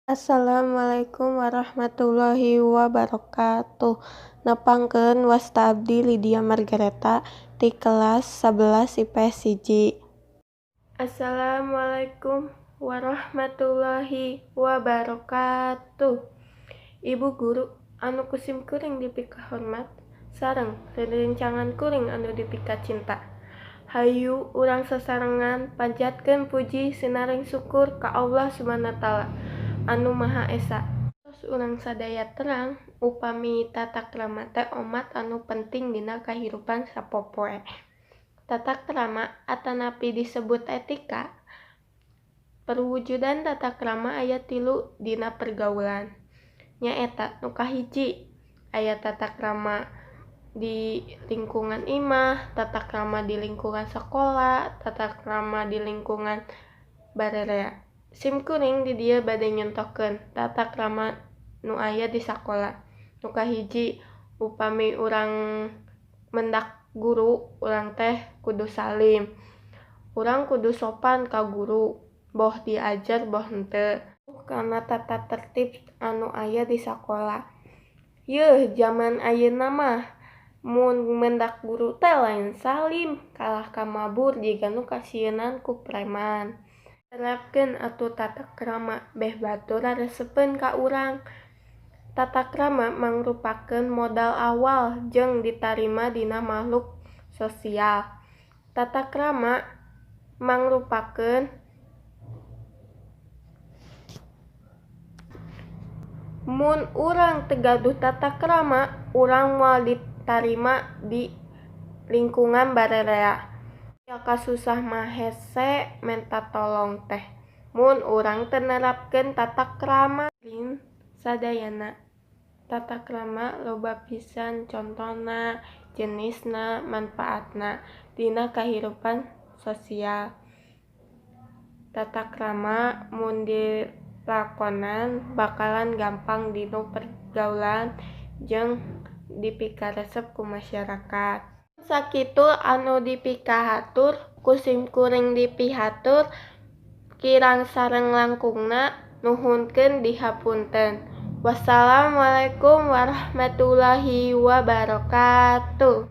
Assalamualaikum warahmatullahi wabarakatuh. Nepangkeun wasta abdi Lydia Margareta ti kelas 11 IPS 1. Assalamualaikum warahmatullahi wabarakatuh. Ibu guru anu ku simkuring dipikahormat sareng rerencangan kuring anu dipikacinta. Hayu urang sasarengan panjatkeun puji sinareng syukur ka Allah Subhanahu wa taala anu Maha Esa. Tos urang sadaya terang upami tata krama teh omat anu penting dina kahirupan sapopoe. Tata krama atanapi disebut etika. Perwujudan tata krama aya tilu dina pergaulan. Nyaeta nu kahiji aya tata krama di lingkungan imah, tata krama di lingkungan sakola, tata krama di lingkungan bararea. Simkuring di dieu bade nyontohkeun tata krama nu aya di sakola. Nu kahiji upami urang mendak guru, urang teh kudu salim. Urang kudu sopan ka guru, boh diajar boh henteu. Kana tata tertib anu aya di sakola. Yeuh jaman ayeuna mah mun mendak guru teh lain salim, kalah ka mabur jiga nu kasieunan ku preman. Terapkeun atuh tata krama beh batur raresepeun ka urang. Tata krama mangrupakeun modal awal jeung ditarima dina makhluk sosial. Tata krama mangrupakeun mun urang teu gaduh tata krama, urang moal ditarima di lingkungan bararea. Aya kasusah mah hese menta tolong teh mun urang teu nerapkeun tata krama. Sadayana tata krama loba pisan contona, jenisna, manfaatna dina kahirupan sosial. Tata krama mun dilakonan bakalan gampang dina pergaulan jeung dipikaresep ku masyarakat. Sakitu anu dipikahatur ku simkuring dipihatur kirang sareng langkungna nuhunkeun dihapunten. Wassalamualaikum warahmatullahi wabarakatuh.